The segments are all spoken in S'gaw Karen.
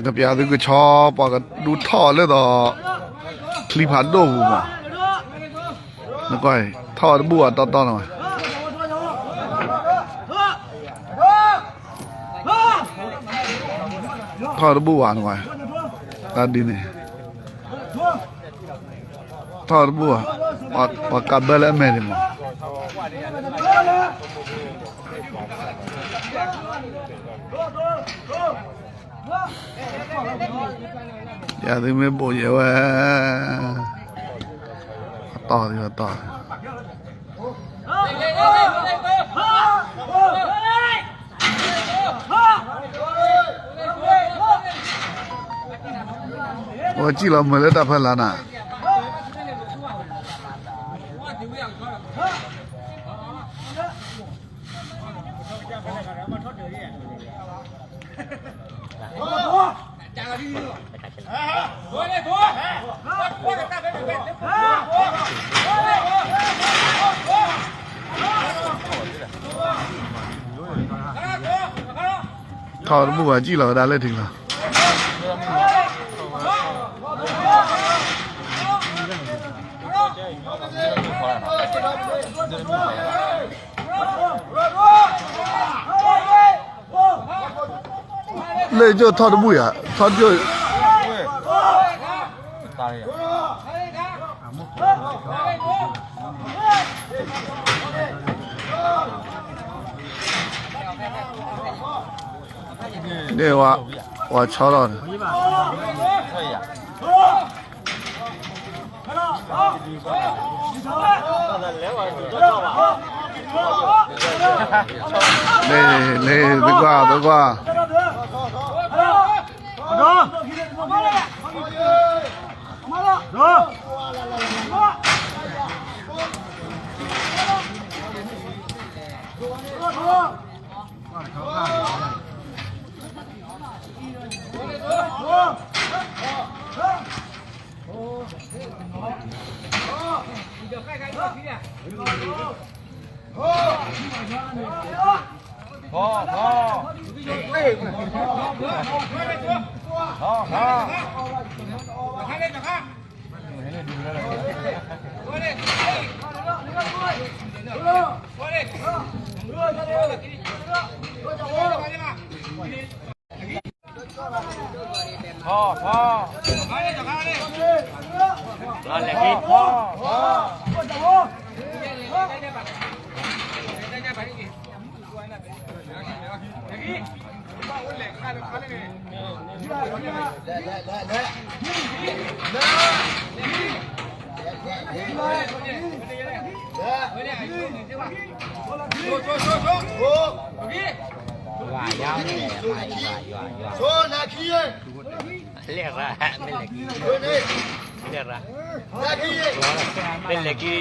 ကပျးသုကဆီ ပှၤကဒုးထီၣ်အီၤလၢဒီး ချံဖးဒိၣ်ပူၤမး, နကွၢ် ထီၣ်အီၤတဘူၣ်ဘၣ်တီတီနီၤ, ထီၣ်တဘူၣ်ဘၣ်နကွၢ်, တၢ်ဒ်န့ၣ် ထီၣ်တဘူၣ်ဘၣ်, ပှၤကးဘၢလၢအမဲာ်န့ၣ်မး. ယၤသုမ့ၢ်ဘိးယဲဝဲ, တီၢ်သံတီၢ် အဝဲစံၣ်လီၤမုာ်လၢတၢ်ဖီလာ်နၤ. ထီၣ်တဘူၣ်ဘၣ်စံၣ်လီၤဝဲဒၣ်လၢထံလီၤ. လၢကၠိၣ်ထီၣ်တဘူၣ်ယၤ, ထီၣ်ကၠိၣ် န့ၣ်ဝဲ, ဝဲဆီထီၣ်န့ၣ် န့ၣ်,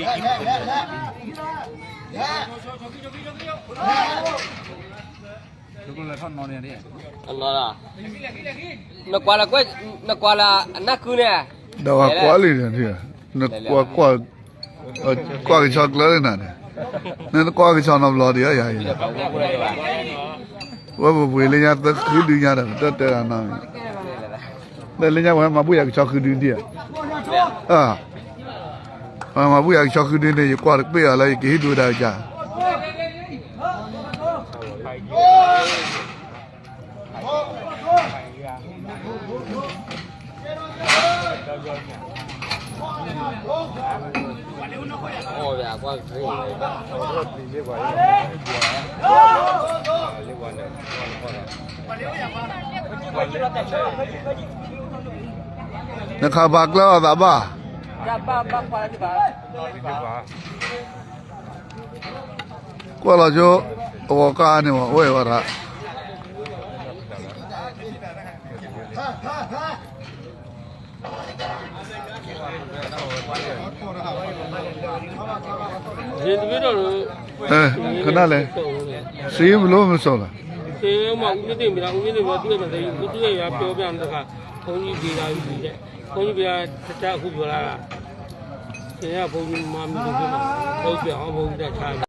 န့ၣ်, သကွၢ်, သကွၢ်. နကွၢ်လၢအနၢ်ကုန့ၣ်, ဒီးကွၢ်လံန့ၣ်, နကွၢ်ကွၢ်, ကွၢ်ကဆီကျၢၤလံနၤန့ၣ်, နကွၢ်ကဆီနီတဘျီဒံးဧါယၤ, ဝဲပပှ့ၤလၢညါသၢဃုဒုညါဒီး ပတတဲတၢ်နီတမံၤ, လၢညါပှၤမၤဘူၣ်ယၤကဆီဃုဒုဒံးဧါ, ပှၤမၤဘူၣ်ယၤကဆီဃုဒုန့ၣ် ယကွၢ်တပ့ၢ်အီၤလၢယကဟ့ၣ်ဒိတၢ်ကစၢ် နခးပာ်ကျၢၤအီၤသးဘၣ်. ကွၢ်လီၤကၠိ အဂီၤကါန့ၣ် အိၣ်ဝဲဒၣ် ကနၣ်လဲၣ်, စ့ပလိမစလီၤ, စ့မၤအူမ့ၢ်တ့ၢ်မ့ၢ်ဒၣ် အူမ့ၢ်တ့ၢ်မ့ၢ်ဒၣ် အူမ့ၢ်တ့ၢ်မ့ၢ်ဒၣ် ဖုန်းကြီးပေးတာ ဖုန်းကြီးပေးတာ တခြားအခုပြောလာတာ ကဲဖိမံမါမံတသ့ဘၣ်, အပျဲၢ်အီဖိတၢ်ဆါ